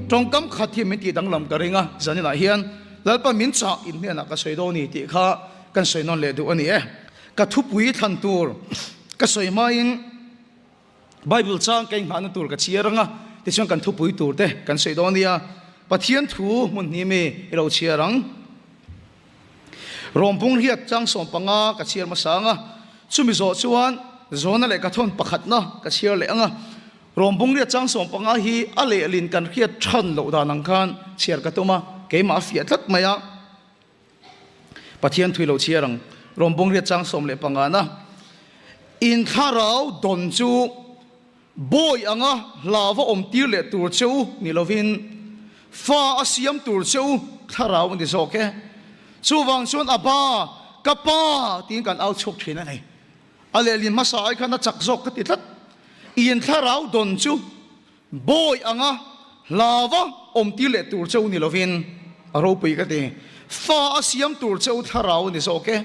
Tawngkam khat hi min tih danglam ka ring a, zaninah hian Lalpa min chah in hnenah ka sawi dawn ni tih kha kan sawi nawn leh duh a ni e. Ka thupui thlan tur ka sawi hmain Bible chang ka inghahna tur ka chhiar ang a, tichuan kan thupui tur te kan sawi dawn nia. Pathian thu hmun hnih mi i lo chhiar ang. Rawmpung riat chang 15 ka chhiar hmasa ang a, chumi zawh chuan Zona leh Kathawn pakhatna ka chhiar leh ang a. Rawmpung riat chang 15 hi a lehlin kan hriat than loh dan ang khan chhiar ka tum a, keimah a fiah tlat mai a. Pathian thui lo chhiar ang. Rawmpung riat chang 15 na In thlarau dawn chu bawi anga hlava awm tir leh tur che u ni lovin fa a siam tur che u thlarau a ni zawk e. Chuvang chuan a ba, ka pa tiin kan au chhuak thin a ni. A lehlin hmasa ai khan a chak zawk ka ti tlat. In thlarau dawn chu Bawi anga hlava awm tir leh tur cheu ni lovin a ropui ka ti. Fa a siam tur cheu thlarau a ni zawk e.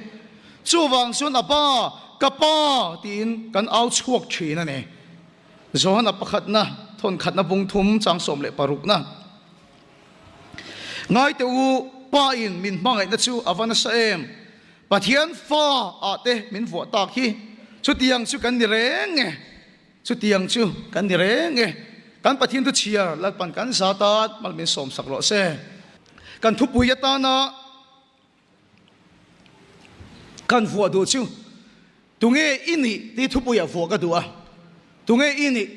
Chuvang chuan a pa, ka pa tiin kan au chhuak thin a ni. Johana pakhatna, thawnkhatna bung thum chang 16na. Ngaite u, Pa in min hmangaihna chu a va nasa em? Pathian fa ah te min vuah tak hi. Chutiang chu kan ni reng e. Chutiang chu kan ni reng e. Kan Pathian thu chhiar Lalpan kan za tan mal min sawmsak rawh se. Kan thupui atana kan vuah duh chu tunge i nih tih thupuiah vuah ka duh a. Tunge i nih?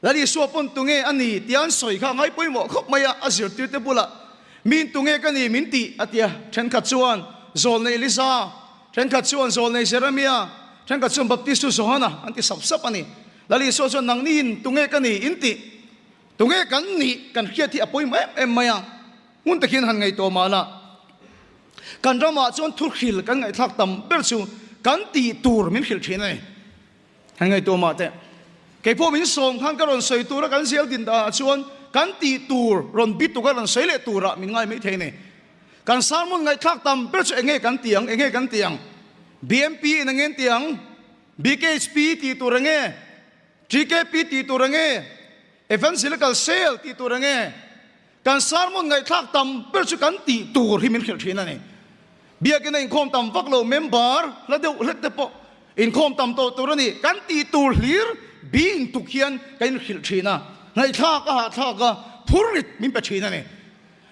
Lal Isua pawn tunge a ni tia an sawi kha a ngai pawimawh khawp mai a, a zirtirte bulah Miin tunge ka ni min tih a ti a. Thenkhat chuan Zawlnei Elisa, Thenkhat chuan Zawlnei Jeremia, thenkhat chuan Baptistu Johana an ti sap sap a ni. Lal Isua chuan nangniin tunge ka ni in tih? Tunge kan nih kan hriat hi a pawimawh em em mai a, hmun takin han ngaihtuah mah la. Kan ramah chuan thuhril kan ngaihthlak tam ber chu kan tih tur min hrilh thin a ni. Han ngaihtuah mah teh. Kei pawh min sawm khan ka rawn sawi tura kan zel din danah chuan kan tih tur rawn bi tuka rawn sawi leh turah min ngai mai thei a ni. Kan sermon ngaihthlak tam ber chu enge kan ti ang, enge kan ti ang? BMP in enge an ti ang? BKHP tih tur enge? TKP tih tur enge? Evangelical Cell tih tur enge? Kan sermon ngaihthlak tam ber chu kan tih tur hi min hrilh thin a ni. Biakina inkhawm tam vak lo member hla deuh hlek te pawh inkhawm tam tawh tur a ni. Kan tih tur hlir bi intuk hian kan inhrilh thin a, ngaihthlak a hahthlak a, phurrit min pe thin a ni.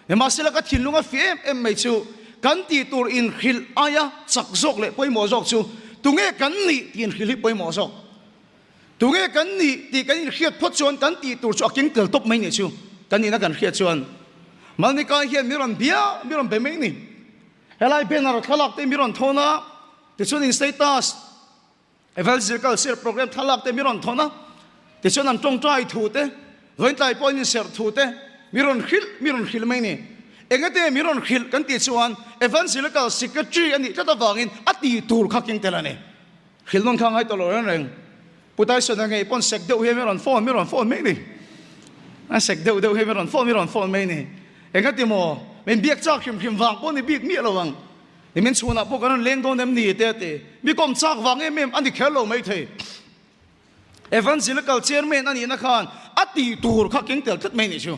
Nimahsela ka thinlung a fih em em mai chu kan tih tur inhrilh aia chak zawk leh pawimawh zawk chu tunge kan nih tih inhrilh hi pawimawh zawk. Tunge kan nih tih kan inhriat phawt chuan kan tih tur chu a keng tel tawp mai nih chu kan nihna kan hriat chuan Malnikai hian mi rawn bia mi rawn be mai ni. Helai banner thlalak te mi rawn thawn a, tichuan in status Evangelical Serh program thlalak te mi rawn thawn a, tichuan an tawngtai thu te, vawiintlai pawhin in serh thu te mi rawn hrilh mi rawn hrilh mai ni. Engate mi rawn hrilh kan tih chuan Evangelical Secretary a nih tlat avangin a tih tur kha keng tel a ni. Hrilh nawn kha ngai tawh lo reng reng. Pu Tyson a ngei pawn sek deuh hi mi rawn phone mi rawn phone mai ni. A sek deuh deuh hi mi rawn phone mi rawn phone mai ni. Engati maw min biak chak hrim hrim vang pawh ni bik miah lo ang. Nimin chhunah pawh kan rawn leng dawn em ni te a ti. Mi kawm chak vang em em a ni kher lo maithei. Evangelical Chairman a nihna khan a tih tur kha keng tel tlat mai nih chu.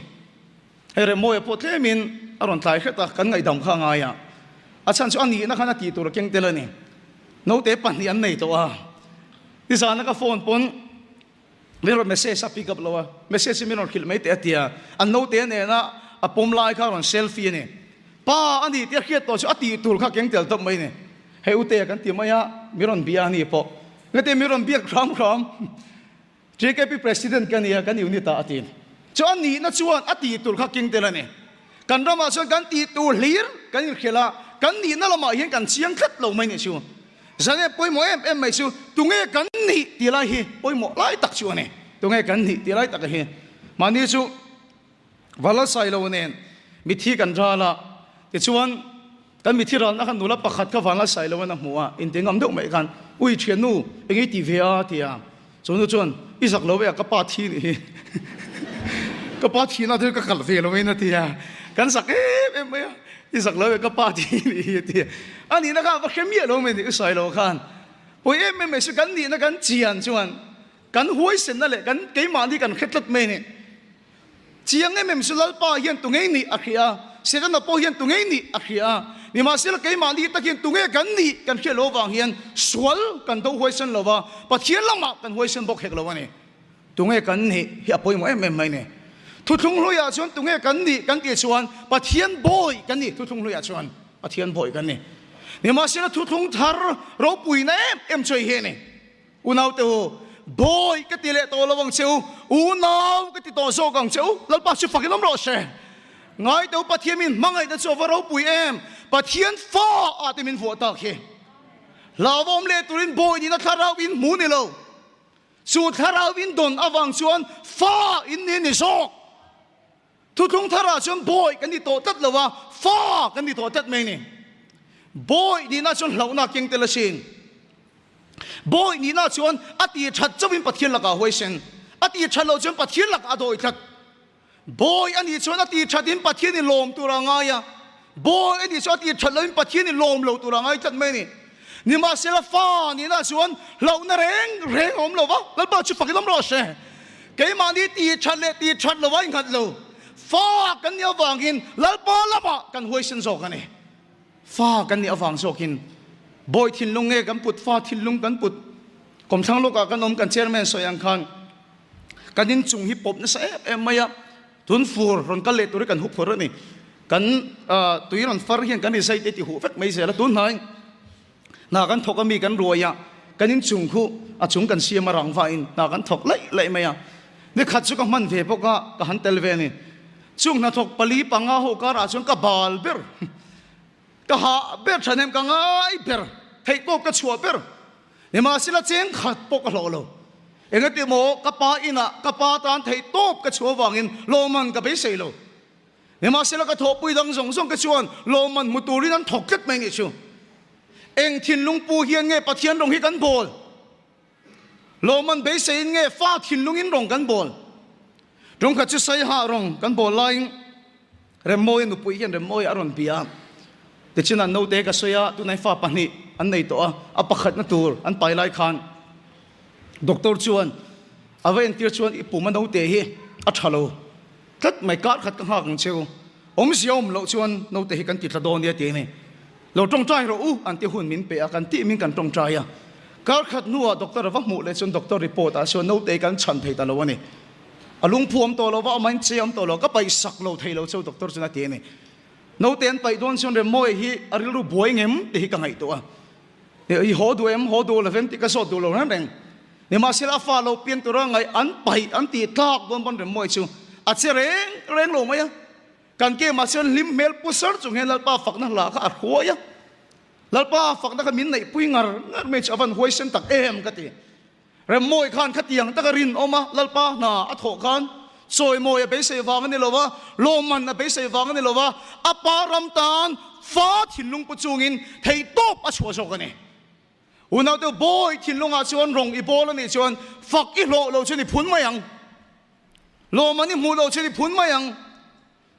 Hei Remawia pawh tlemin a rawn tlai hret a, kan ngaihdam kha a ngai a. A chhan chu a nihna khan a tih tur a keng tel a ni. Naute pahnih an nei tawh a. Nizana ka phone pawn min rawn message a pick up lo a, message hi min rawn hrilh mai teh a ti a. An naute nena a pawm lai kha a rawn selfie a ni. Pa a ni tih a hriat tawh chu a tih tur kha keng tel tawp mai a ni. Hei Utea kan ti mai a, mi rawn bia a ni pawh. Engati mi rawn biak hram hram? TKP President ka nia, kan unit ah a ti. Chu a nihna chuan a tih tur kha keng tel a ni. Kan ramah chuan kan tih tur hlir kan inhrilh a, kan nihna lamah hian kan chiang tlat lo mai nih chu. Zane pawimawh em em mai chu tunge kan nih tih lai hi pawimawh lai tak chu a ni. Tunge kan nih tih lai tak hi. Mahni chu Vala Sailo nen mithi kan ral a, tichuan kan mithi ralna khan nula pakhat kha Vanla Sailoan a hmu a, inti ngam deuh mai khan, Ui thiannu, eng i ti ve a? ti a. Chu nu chuan, I zak lo e a, ka pa thi nih hi. Ka pa thihna chu ka kal ve lo in a ti a. Kan zak em em mai a, I zak lo e, ka pa thi nih hi a ti a. A nihna khan va hre miah lo mai ni, U Sailo khan. Pawi em em mai chu kan nihna kan chian chuan. Kan huaisenna leh kan keimahni kan hre tlat mai a ni. Chiang em em chu Lalpa hian tunge nih a hria a, Setana pawh hian tunge nih a hria a. Nimahsela keimahni tak hian tunge kan nih kan hriat loh avang hian sual kan do huaisen lo va, Pathian lamah kan huaisen bawk hek lo a ni. Tunge kan nih hi a pawimawh em em mai a ni. Thuthlung hluiah chuan tunge kan nih kan tih chuan Pathian bawi kan ni thuthlung hluiah chuan Pathian bawi kan ni. Nimahsela thuthlung thar ropuina em em chu hei hi a ni. Unaute u, bawi ka ti leh tawh lo ang che u, unau ka ti tawh zawk ang che u, Lalpa chu fakin awm rawh se. Ngaite u, Pathian min hmangaihna chu a va ropui em, Pathian fa ah te min vuah tak hi. Hlauhawm leh turin bawi nihna thlarau in hmu ni lo, chu thlarau in dawn avang chuan fa in ni ni zawk. Thuthlung tharah chuan bawi kan ni tawh tlat lo a, fa kan ni tawh tlat mai a ni. Bawi nihna chuan hlauhna keng tel asin. Bawi nihna chuan a ti that chauhin Pathian lakah a huaisen, a ti that loh chuan Pathian lakah a dawi tlat. Bawi a nih chuan a ti thatin Pathian in lawm tur a ngai a, bawi a nih chuan a ti that lohin Pathian in lawm lo tur a ngai tlat mai a ni. Nimahsela fa nihna chuan hlauhna reng reng a awm lo va, Lalpa chu fakin awm rawh se. Keimahni ti that leh ti that lo a inghat lo. Fa kan nih avangin Lalpa lamah kan huaisen zawk a ni. Fa kan nih avang zawkin bawi thinlung nge kan put, fa thinlung kan put. Kawmthlang lawkah kan awm kan chairman sawi ang khan kan inchung hi pawp nasa em em mai a, tun fur rawn kal leh tur hi kan hup phur a ni. Kan tui rawn far hian kan rizai te ti huh vek mai zel a, tun hnai hna kan thawk a mi kan ruai a, kan inchung khu a chung kan siam a rang vain hna kan thawk laih laih mai a, ni khat chu ka hman ve bawk a, ka han tel ve a ni. Chung hnathawk pali panga ho karah chuan ka bal ber, ka hah ber thahnem ka ngai ber, theihtawp ka chhuah ber. Nimahsela cheng khat pawh ka hlawh lo. Engati maw ka pa inah ka pa tan theihtawp ka chhuah avangin lawmman ka beisei lo. Nimahsela ka thawhpui dang zawng zawng te chuan lawmman hmu turin an thawk tlat mai nih chu. Eng thinlung pu hian nge Pathian rawng hi kan bawl? Lawmman beiseiin nge fa thinlungin rawng kan bawl? Rawng khat chu Saiha rawng kan bawl laiin Remmawia nupui hian Remmawia a rawn bia a. Tichuan an naute ka sawi a, tunah fa pahnih an nei tawh a, a pakhatna tur an pai lai khan doctor chuan a va entir chuan i pum a naute hi a tha lo tlat mai, kar khat ka nghak ang cheu, awmzia awm loh chuan naute hi kan ti tla dawn nia ti a ni. Lo tawngtai rawh u an ti hun min pe a, kan tih min kan tawngtai a. Kar khat hnuah doctor a va hmuh leh chuan doctor report ah chuan naute kan chhan thei ta lo a ni. A lungphu awm tawh lo va, amahin che awm tawh lo, ka paih sak lo thei lo cheu doctor chuan a ti a ni. Naute an paih dawn chuan Remmawi hi a rilru buai ngem tih hi ka ngaihtuah a. I haw duh em, haw duh lo vem tih ka zawt duh lo reng reng. Nimahsela a fa lo pian tura ngaih an paih an tih tlak dawn pawn Remmawi chu a che reng reng lo mai a. Kan kemah chuan hlim hmel pu sar chung hian Lalpa fakna hla kha a hruai a. Lalpa fakna kha min neihpui ngar ngar mai chu a van huaisen tak em ka ti. Remmawi khan khatiang taka rinawm a, Lalpa hna a thawh khan chawimawi a beisei vang a ni lo va, lawmman a beisei vang a ni lo va, a pa ram tan fa thinlung pu chungin theihtawp a chhuah zawk a ni. Unaute bawi thinlungah chuan rawng i bawl a nih chuan fak i hlawh lo chuan i phun mai ang. Lawmman i hmuh loh chuan i phun mai ang.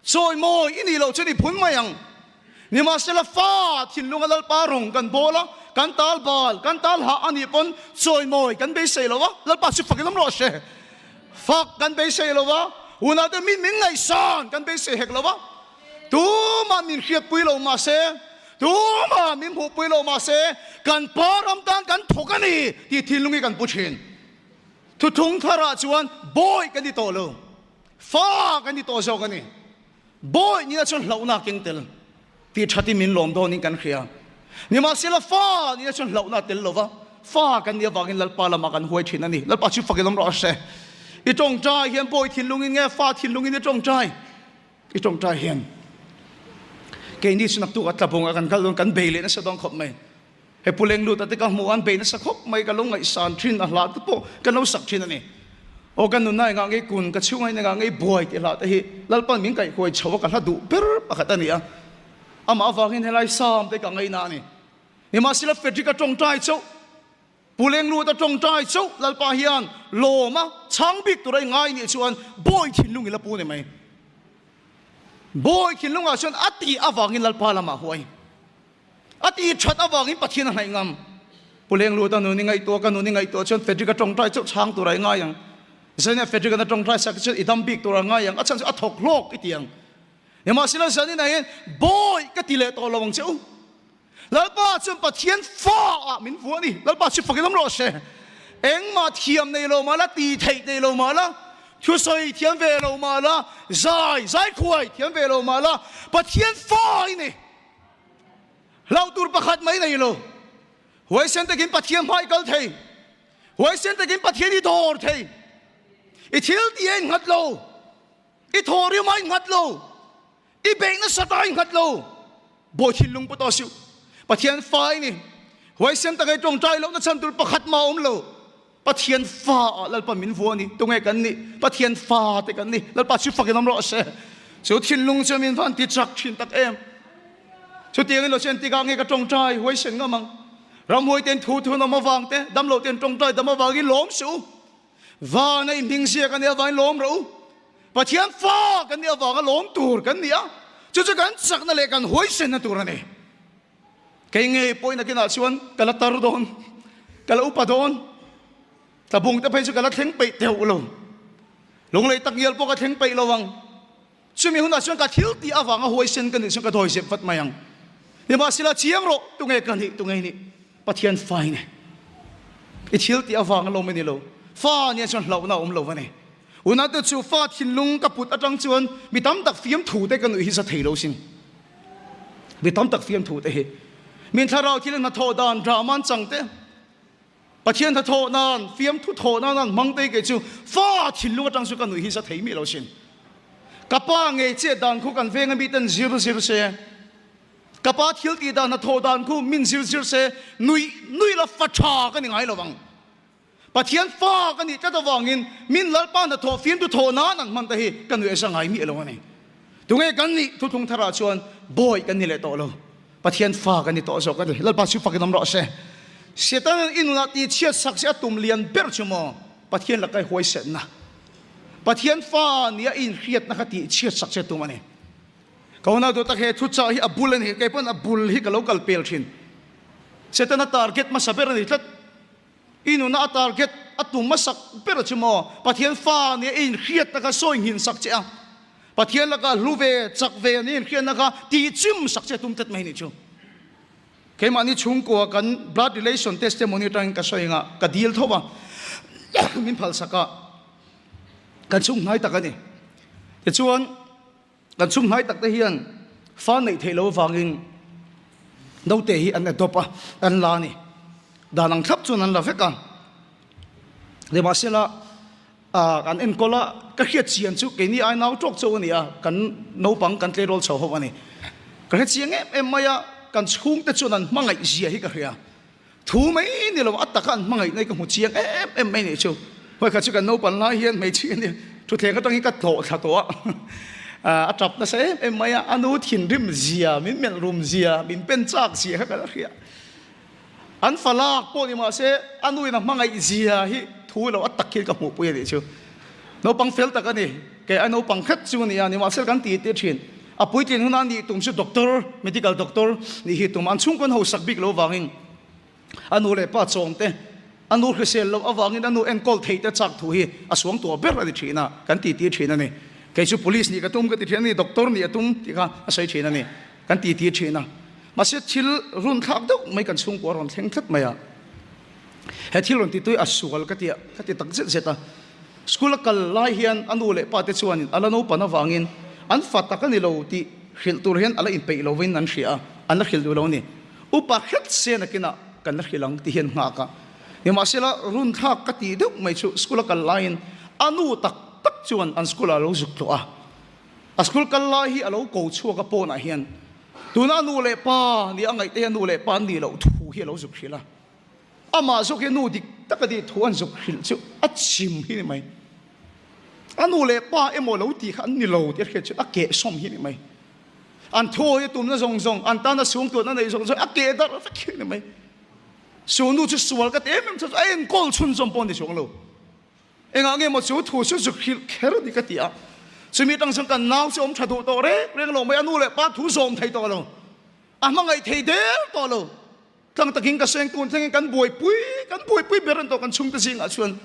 Chawimawi i nih loh chuan i phun mai ang. Nimahsela fa thinlunga Lalpa rawng kan bawl a, kan tal bal, kan tal hah a nih pawn chawimawi kan beisei lo a, Lalpa chu fakin awm rawh se. Fak kan beisei lo a, unaute min min ngaihsan kan beisei hek lo a. Tumah min hriatpui lo mahse, tumah min hmuhpui lo mahse, kan pa ram tan kan thawk a ni tih thinlung hi kan pu thin. Thuthung tharah chuan bawi kan ni tawh lo, fa kan ni tawh zawk a ni. Bawi nihna chuan hlauhna keng tel tih thatin min lawm dawnin kan hria. Nimahsela fa nihna chuan hlauhna tel lova fa kan nih avangin Lalpa lamah kan huai thin a ni. Lalpa chu fakin awm rawh se. I tawngtai hian bawi thinlungin nge fa thinlungin i tawngtai? I tawngtai hian keini chu naktuk a tlabung a kan kal dawn kan bei leh nasa dawn khawp mai. He Pu Lengluta te ka hmuh an bei nasa khawp mai, ka lo ngaihsan thin a hla te pawh ka lo sak thin a ni. Aw ka nunna engah ngei kun, ka chhunga in engah ngei buai tih hla te hi Lalpan min kaihhuai chho a ka hla duh ber pakhat a ni a. Amah avangin helai Sam te ka ngaina a ni. Nimahsela Frederick a tawngtai chauh, Pu Lengluta tawngtai chauh Lalpa hian lawm a chhang bik tur a i ngai nih chuan bawi thinlung i la pu ni mai. Bawi thinlungah chuan a tih avangin Lalpa lamah huai. A ti that avangin Pathian a hnaih ngam. Pu Lengluta nun i ngaihtuah, ka nun i ngaihtuah chuan Frederick-a tawngtai chauh chhang tur a i ngai ang. Zanin Frederick-a na tawngtai sak chuan i dam bik tur a ngai ang, a chhan chu a thawk hlawk i ti ang. Nimahsela zanin ah hian bawi ka ti leh tawh lo ang che u. Lalpa chuan Pathian fa ah min vuah a ni. Lalpa chu fakin awm rawh se. Engmah thiam nei lo mah la, ti theih nei lo mah la, thusawi thiam ve lo mah la, zai, zaikhuai thiam ve lo mah la, Pathian fa i ni. Hlauh tur pakhat mai nei lo. Huaisen takin Pathian hma i kal thei. Huaisen takin Pathian i dawr thei. I thil ti a innghat lo. I thawhrim a innghat lo. I beih nasat a innghat lo. Bawi thinlung pawh tawh suh. Pathian fa i ni. Huaisen taka i tawngtai lohna chhan tur pakhat mah a awm lo. Pathian fa ah Lalpa min vuah a ni. Tunge kan nih? Pathian fa te kan ni. Lalpa chu fakin awm rawh se. Chu thinlung chu min van ti chak thin tak em. Chutiangin lo chen tikah nge ka tawngtai huaisen ngam ang. Ramhuai ten thu thun awm avang te, damlo ten tawngtai dam avangin lawm suh u. Vana i hming ziak a nih avangin lawm rawh u. Pathian fa kan nih avanga lawm tur kan ni a, chu chu kan chakna leh kan huaisenna tur a ni. Kei ngei pawhin a kinah chuan ka la tar dawn, ka la upa dawn, tlabung te phei chu ka la thleng peih teuh lo, lunglei tak ngial pawh ka thleng peih lo ang. Chumi hunah chuan ka thil tih avanga huaisen ka nih chuan ka dawi zep vat mai ang. Nimahsela chiang rawh, tunge ka nih, tunge i nih? Pathian fa i ni. I thil tih avanga lawm i ni lo. Fa nia chuan hlauhna a awm lo a ni. Unate chu fa thinlung ka put atang chuan mi tam tak fiamthu te ka nuih hi za thei lo sin. Mi tam tak fiamthu te hi. Min thlarau thil hnathawh dan drama an chang te, Pathian hnathawh nan, fiamthu thawh nan an hmang te kei chu fa thinlung atang chu ka nuih hi za thei miah lo sin. Ka pa ngei chiah dan khu kan venga miten zir zir se, ka pa thil tih dan hnathawh dan khu min zir zir se, nuih nuih la fa tha ka ni ngai lo ang. Pathian fa ka nih tlat avangin min Lalpa hnathawh fiamtu thawh nan an hman te hi ka nuih asa ngai miah lo a ni. Tunge kan nih thuthlung tharah chuan bawi kan ni leh tawh lo. Pathian fa kan ni tawh zawk a ni. Lalpa chu fakin awm rawh se. Satan i nunah tih chhiat sak che a tum lian ber chu maw Pathian laka i huaisenna. Pathian fa nia i inhriatna kha tih chhiat sak che a tum a ni. Ka unau duh tak he thuchah hi a bul a ni. Kei pawn a bul hi ka lo kal pel thin. Setana target hmasa ber a ni tlat. I nuna a target a tum hmasak ber chu maw? Pathian fa nia i inhriatna kha sawi nghin sak che a, Pathian laka hlu ve, chak ve nia inhriatna kha tihchim sak che a tum tlat mai nih chu. Keimahni chhungkua kan blood relation testimony atangin ka sawi anga ka dil tho a, min phalsak a, kan chhung hnai tak a ni. Tichuan. Kan chhung hnai tak te hian fa neih theih loh avangin naute hi an adopt a, an la a ni. Dan ang thlap chuan an la vek a. Nimahsela an enkawl a, ka hriat chian chu keini ai nau tawk chauh a ni a, kan naupang kan tleirawl chho ho a ni. Ka hre chiang em em mai a, kan chhungte chuan an hmangaih zia hi ka hria. Thu mai ni lo, a taka an hmangaih na hi ka hmu chiang em em mai nih chu. Hmai khat chu kan naupan lai hian hmeichhia a nia, thutthleng atangin ka tlawh thla tawh a, a tap nasa em em mai a, a nu thinrim zia, min melh rum zia, min pen chak zia kha ka la hria. An fa lak pawh ni mahse a nu in a hmangaih zia hi thu lo a tak hian ka hmuhpui a nih chu. Naupang fel tak a ni, kei a naupang khat chu a ni a, nimahsela kan tih tih thin. A puitlin huna nih tum chu doctor, medical doctor nih hi tum. An chhungkawn hausak bik lo avangin a nu leh pa chawm te, a nu hrisel loh avangin a nu enkawl theih te chak thu hi a suang tuah ber a ni thin a, kan tih tih thin a ni. Kei chu police nih ka tum ka ti thin a ni, doctor nih a tum tih kha a sawi thin a ni, kan tih tih thin a. Mahse thil runthlak deuh mai kan chhungkua a rawn thleng tlat mai a. He thil rawn titui a sual ka ti a, ka ti tak zet zet a. School a kal lai hian a nu leh pa te chuanin a la naupan avangin an fa tak a ni lo tih hrilh tur hian a la inpeih lovin an hria a, an la hrilh duh lo a ni. Upa hret se nakinah kan la hrilh ang ti hian nghak a. Nimahsela runthlak ka tih deuh mai chu school a kal laiin a nu tak tak chuan an school ah a lo zuk tlawh a. A school kal lai hi a lo ko chhuak a pawnah hian tuna a nu leh pa nia a ngaihte hian nu leh pa an nih loh thu hi a lo zuk hrilh a. Amah zawk hi nu dik tak a tih thu an zuk hrilh chu a chim hi ni mai. A nu leh pa emaw lo tih kha an ni lo tih a hriat chu a keh sawm hi ni mai. An thawi a tumna zawng zawng, an tana chhungtuahna neih zawng zawng a keh darh vek hi ni mai. Chu nu chu sual ka ti em em chu a enkawl chhunzawm pawh a ni chuang lo. Engah nge maw chu thu chu zuk hrilh kher a ni ka ti a. Chumi atang chuan kan nau chu awm tha duh tawh reng reng lo mai, a nu leh pa thu zawm thei tawh lo, a hmangaih thei der tawh lo. Tlang takin ka seng tun thlengin kan buaipui, kan buaipui ber an tawh kan chhungte zingah chuan.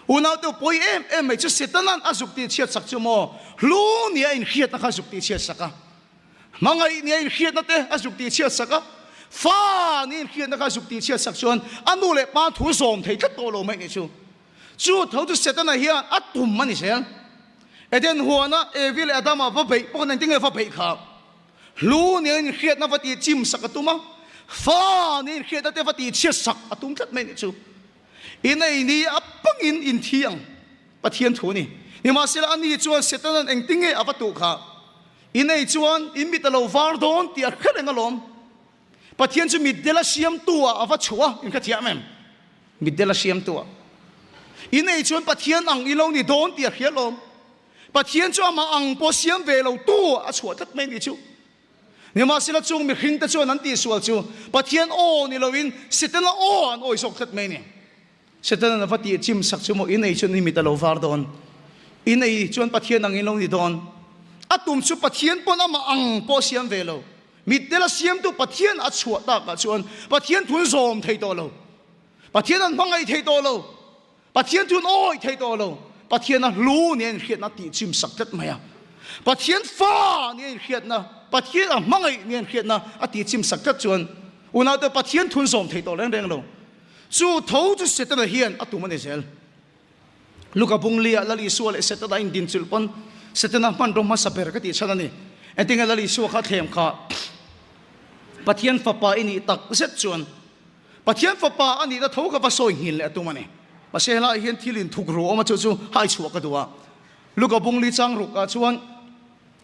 Unaute pawi em em mai chu Setana'n a zuk tih chhiat sak chu maw hlu nia inhriatna kha a zuk tih chhiat sak a. Hmangaih nia inhriatna te a zuk tih chhiat sak a. Fa nia inhriatna kha a zuk tih chhiat sak chuan a nu leh pa thu zawm thei tlat tawh lo mai nih chu. Chu tho chu Setana hian a tum a ni zel. Eden huana Evi leh Adama va beih pawh khan engtin nge va beih kha? Hlu nia inhriatna va tih chim sak a tum a, fa nia inhriatna te va tih chhiat sak a tum tlat mai nih chu. In ei ni a pangin in thi ang, Pathian thu a ni. Nimahsela ani chuan Setanan engtin nge a va tuh kha? In ei chuan in mit a lo var dawn tih a hre reng alawm. Pathian chu mitdel a siamtu ah a va chhuah a, in hrethiam em? Mitdel a siamtu ah. In ei chuan Pathian ang i lo ni dawn tih a hria alawm. Pathian chu amah ang pawh siam ve lo tu a chhuah tlat mai ni chu. Nimahsela chung mihring te chuan an tihsual chu Pathian aw ni loin Setana aw an awi zawk tlat mai ni. Setana'n a va tih chim sak chu maw in ei chuan i mit a lo var dawn. In ei chuan Pathian ang in lo ni dawn. A tum chu Pathian pawn amah ang pawh siam ve lo. Mitdel a siamtu Pathian a chhuah takah chuan Pathian thun zawm thei tawh lo. Pathian an hmangaih thei tawh lo. Pathian chu an awih thei tawh lo. Pathian a hlu nia inhriatna tih chim sak tlat mai a. Pathian fa nia inhriatna, Pathian a hmangaih nia inhriatna a tih chim sak tlat chuan unaute Pathian thun zawm thei tawh reng reng lo. Chu tho chu Setana hian a tum a ni zel. Luka bunglia Lal Isua leh Setana indin chulh pawn Setana hmanraw hmasa ber ka tih chhan a ni. Engtinge Lal Isua kha thlem kha Pathian fapa i nih tak zet chuan Pathian Fapa a nihna tho ka va sawi nghin leh a tum a ni. Mahse helaiah hian thil inthuk ru awm a chu chu hai chhuah ka duh a. Luka bungli chang ruk ah chuan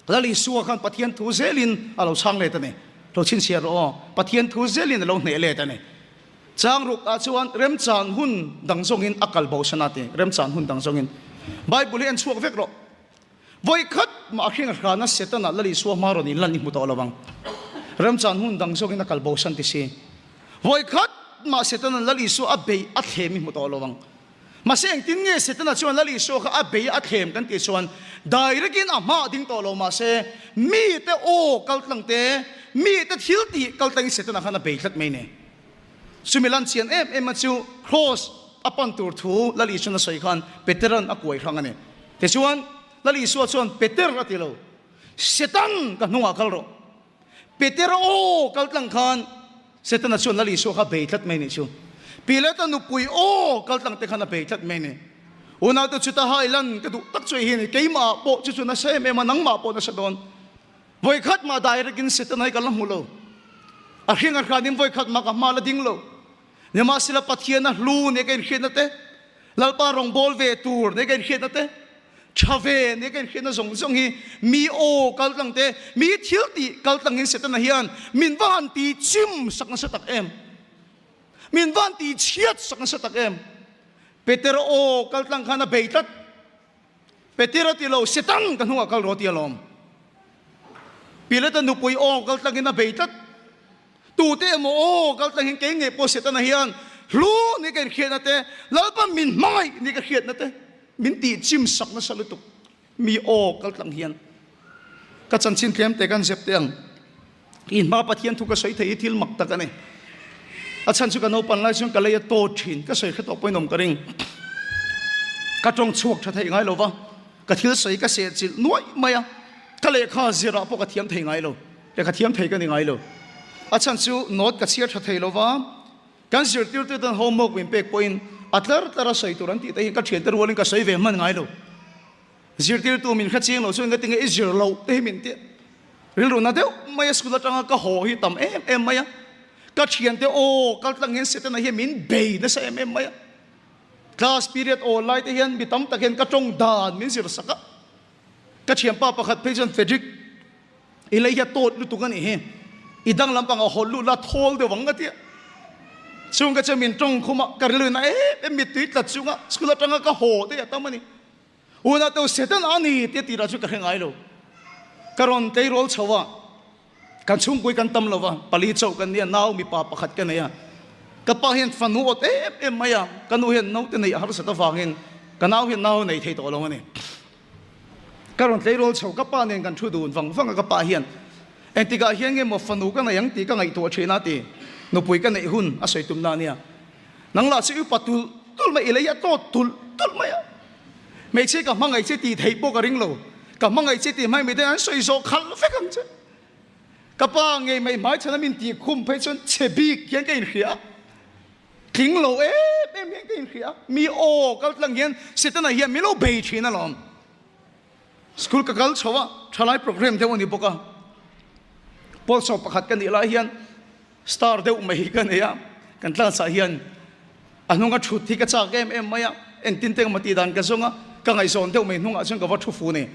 Lal Isua khan Pathian thu zelin a lo chhang let a ni. Lo chhinchhiah rawh aw. Pathian thu zelin a lo hneh let a ni. Chang ruk ah chuan remchan hun dang zawngin a kal bo san a ti. Remchan hun dang zawngin. Bible hi en chhuak vek rawh. Vawi khat mah a hring a hrana Setana Lal Isua hma rawn inlan i hmu tawh lo ang. Remchan hun dang zawkin a kal bosan ti si. Vawi khat mah Setana Lal Isua a bei a thlem i hmu tawh lo ang. Mahse engtin nge Setana chuan Lal Isua kha a bei a thlem kan tih chuan direct in a hma a ding tawh lo mahse mite aw kaltlang te, mite thil tih kaltlangin Setana khan a bei tlat mai ni. Chumi lan chian em em a chu Kraws a pan tur thu Lal Isuan a sawi khan Peteran a kuai hrang a ni. Tichuan, Lal Isua chuan Peter a ti lo, Setan ka hnungah kal rawh. Peter aw kal tlang khan Setana chuan Lal Isua kha bei tlat mai nih chu. Pilata nupui aw kal tlang te khan a bei tlat mai ni. Unaute chuta hai lan ka duh tak chu hei hi a ni, keimah pawh chu chu nasa em em a, nangmah pawh nasa dawn. Vawikhat mah direct in Satan ai ka la hmu lo. A hring a hranin vawikhat mah ka hma la ding lo. Nimahsela Pathian a hlu nia ka inhriatna te, Lalpa rawngbâwl ve tur nia ka inhriatna te, ṭha ve nia ka inhriatna zawng zawng hi mi aw kaltlang te, mi thil tih kaltlangin Setana hian min va han ti chim sak nasa tak em! Min va han ti chhiat sak nasa tak em! Petera aw kaltlang khan a bei tlat. Peter a ti lo, Setan ka hnungah kal rawh ti alawm. Pilata nupui aw kal tlangin a bei tlat. Tute emaw aw kal tlangin kei ngei pawh Setana hian hlu ni ka inhriatna te, Lalpa min hmangaih ni ka hriatna te min tih chim sak nasa lutuk mi aw kal tlang hian. Ka chanchin tlem te kan zep teh ang. I hma Pathian thu ka sawi thei hi thil mak tak a ni. A chhan chu ka naupan lai chuan ka lei a tawt thin, ka sawi hre tawh pawhin awm ka ring. Ka tawng chhuak tha thei ngai lo va, ka thil sawi ka seh chilh nuaih mai a, ka lehkha zirah pawh ka thiam thei ngai lo, lehkha thiam thei ka ni ngai lo. A chhan chu note ka chhiar tha thei lo va, kan zirtirtu ten homework min pek pawhin a tlar tlar a sawi tur an tih te hi ka thiante rualin ka sawi ve hman ngai lo. Zirtirtu min hre chiang lo chuan ka ti nge i zir loh te hi min ti rilru na deuh mai a school atanga ka haw hi tam em em mai a ka thiante aw kal tlang hian Setana hian min bei nasa em em mai a class period aw lai te hian mi tam tak hian ka tawng dan min zir sak a ka thianpa pakhat phei chuan Frederick I lei hi a tawt lutuk a nih hi, i dang lampang a hawlh lut la thawl deuh ang ka ti a. Chung ka chu min tawng khum a, ka rilru in a em em mittui tlat chung a, school atanga ka haw te a tam a ni. Unau teu Satan a ni tia tirah chu ka hre ngai lo. Ka rawn tleirawl chho a, kan chhungpui kan tam lo va, pali chauh kan nia, nau mipa pakhat ka nei a. Ka pa hian fanu awt em em mai a, ka nu hian naute neih a harsat avangin ka nau hian nau nei thei tawh lo a ni. Ka rawn tleirawl chho, ka pa nen kan thu dun vang vang a, ka pa hian engtikah hian nge maw fanu ka nei ang tih ka ngaihtuah thin a ti. Nupui ka neih hun a sawi tumna a nia. Nang lah chu i upa tulh tulh mai, i lei a tawt tulh tulh mai a. Hmeichhia ka hmangaih che tih theih pawh ka ring lo. Ka hmangaih che tih hmai mite an sawi zawh khalh vek ang che. Ka pa ngei mai hmaichhan a min tih khum phei chuan chhe bik hian ka inhria a. Tling lo em em hian ka inhria a. Mi aw kal tlang hian Setana hian min lo bei thin alawm. School ka kal chho a, thalai program deuh a ni bawk a. Pawl sawm pakhat ka nih lai hian star deuh mai hi ka nei a, kan class ah hian a hnunga thut hi ka chak em em mai a, engtin te emaw tih dan ka zawng a, ka ngaihzawn deuh mai hnungah chuan ka va thu fu ni.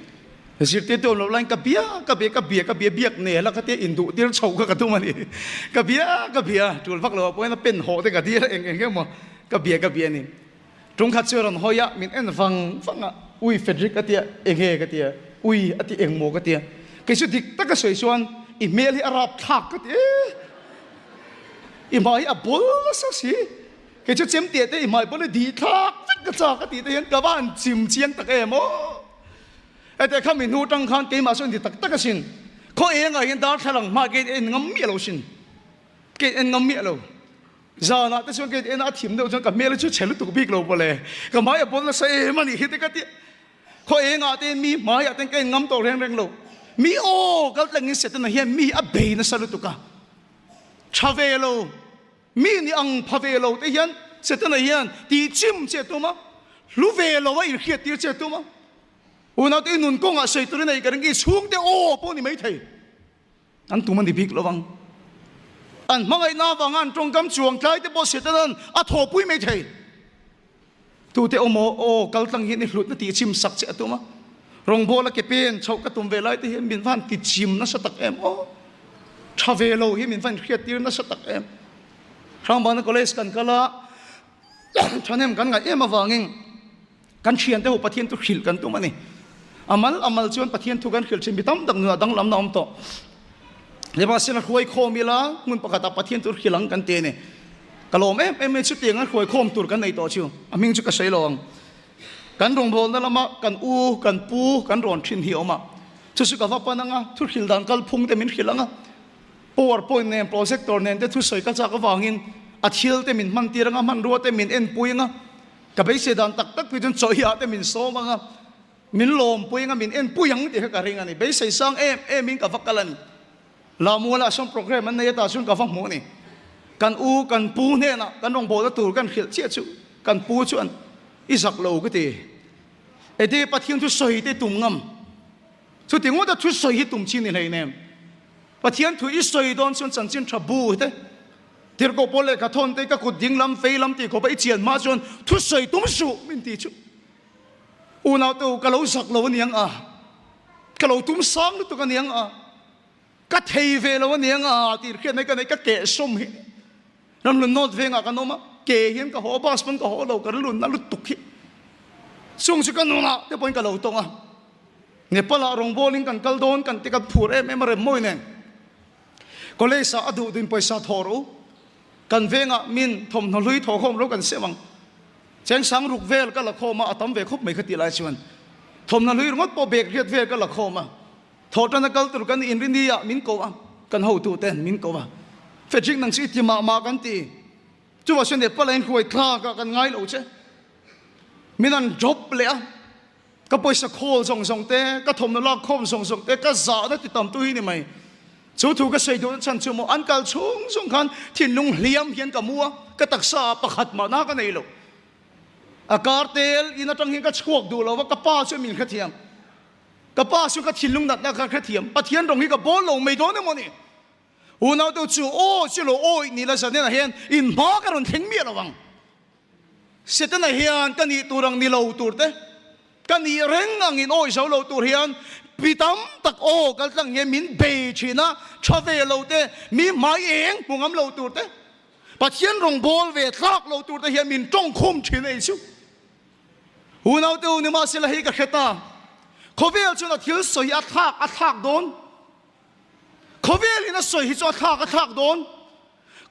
Zirtirtu awm loh laiin ka bia ka bia ka bia ka bia biak nel a ka tia induh tir chho kha ka tum a ni. Ka bia ka bia tul vak lo ah pawhin a pen hawh te ka dil a eng eng emaw ka bia ka bia a ni. Tungkhat chu a rawn hawi a, min en vang vang a, Ui Frederick a tia, enge ka tia, Ui a ti engmaw ka tia, kei chu dik taka sawi chuan i hmel hi a rap thlak ka ti e, i hmai hi a bawl nasa si, kei chu chemtiah te i hmai pawn i dih thlak vek ka chak a tih te hian ka va han chim chiang tak em aw. Hetiang kha mi hnu tang khan keimah sawn ti tak tak asin, khaw engah hian darthlalang hma kei en ngam miah lo sin, kei en ngam miah lo. Zanah te chuan kei ena a thim deuh chuan ka hmel chu chhe lutuk bik lo pawle. Ka hmai a bawl nasa em a nih hi te ka ti. Khaw engah te mi hmaiah ten ka in ngam tawh reng reng lo. Mi aw kal tlangin Setana hian mi a bei nasa lutuk a. Tha ve lo, mi ni ang pha ve lo te hian Setana hian tih chim che tum a, hlu ve lo a inhriat tir che tum a. Unaute i nun kawngah sawi turin a i ka ring i chhungte aw pawh ni maithei. An tum a ni bik lo vang. An hmangaihna avanga an tawngkam chuang tlai te pawh Setanan a thawhpui mai thei. Tute awm aw, aw kal tlang hian i hlutna tih chim sak che a tum a. Rawngbawla ke pen chhoh ka tum ve lai te hian min van ti chim nasa tak em aw. Tha ve lo hi min van hriattir nasa tak em. Hrangbana College kan kal a, thahnem kan ngaih em avangin Kan thiante ho Pathian thu hrilh kan tum a ni. A mal a mal chuan Pathian thu kan hrilh thin mi tam tak nunah danglamna a awm tawh. Nimahsela hruai khawm ila hmun pakhatah Pathian thu hrilh ang kan ti a ni. Ka lawm em em mai chutiang a hruai khawm tur kan nei tawh chu a hming chu ka sawi lo ang. Kan rawngbawlna lama kan u, kan pu kan rawn thin hi a awm a. Chu chu ka va pan ang a, thu hrilh dan kalphung te min hrilh ang a. Power point nen projector nen te thusawi ka chak avangin a thil te min hman tir ang a, hmanrua te min enpui ang a. Ka beisei dan tak tak pui chuan chawhhiah te min sawm ang a, min lawmpui ang a, min enpui ang tih kha ka ring a ni. Beisei sang em em in ka va kal a ni. Lamualah sawn program an nei a tah chuan ka va hmuh a ni. Kan u, kan pu hnenah kan rawngbawlna tur kan hrilh chiah chu kan pu chuan i zak lo ka ti. Eti Pathian thu sawi te tum ngam. Chuti ngawta thu sawi hi tum chin i hleinem. Pathian thu i sawi dawn chuan chanchin tha bu te Tirhkoh pawl lehkha thawn te ka kut ding lam fei lam tih khawpa i chian hma chuan thusawi tum suh min ti chu. Unau te u ka lo zak lo aniang a, ka lo tum sang lutuk aniang a, ka thei ve lo aniang a tih hriat mai ka nei ka keh sawm hi. Ramhlun North vengah kan awm a, ke hian ka haw a, bus pawn ka haw lo ka rilunna lutuk hi. Chung chu ka nunah te pawhin ka lo tawng a. Nepal ah rawngbawlin kan kal dawn kan ti kan phur em em a rem mawi nen. College ah a duh duin pawisa thawh rawh u. Kan vengah min thawmhnaw hlui thawhkhawm lo kan sem ang. Chengsang ruk vel ka la khawm a, a tam ve khawp mai kha tih lai chuan thawmhnaw hlui ringawt pawh bag riat vel ka la khawm a. Thawhtan a kal tur kan inrini ah min ko a, kan hotu ten min ko a. Frederick nang chu i ti mah mah kan ti. Chuvah chuan Nepal ah in hruai thlak ah kan ngai lo che. Min an drop leh a. Ka pawisa khawl zawng zawng te, ka thawmhnaw lak khawm zawng zawng te, ka zahna ti tam tu hi ni mai. Chu thu ka sawi duhna chhan chu maw, an kal chhung chhung khan thinlung hliam hian ka mu a, ka taksa ah pakhat mahna ka nei lo. A kar tel in atang hian ka chhuak duh lo va, ka pa chu min hrethiam. Ka pa chu ka thinlung natna kha hrethiam. Pathian rawng hi ka bawl lo mai dawn emaw ni? Unau te chu aw chu lo awih ni la zanenah hian in hma ka rawn thleng miah lo ang. Setana hian ka nih tur ang ni lo tur te, ka nih reng ang in awi zo lo tur hian pi tam tak aw kal tlang hian min bei thin a, tha ve lo te, mi hmai eng hmu ngam lo tur te, Pathian rawng bawl ve tlak lo tur te hian min tawng khum thin a ni chu. Unau te u nimahsela hei ka hre ta, khawvel chuan a thil sawi hi a thlak a thlak dawn. Khawvel in a sawi hi chu a thlak a thlak dawn.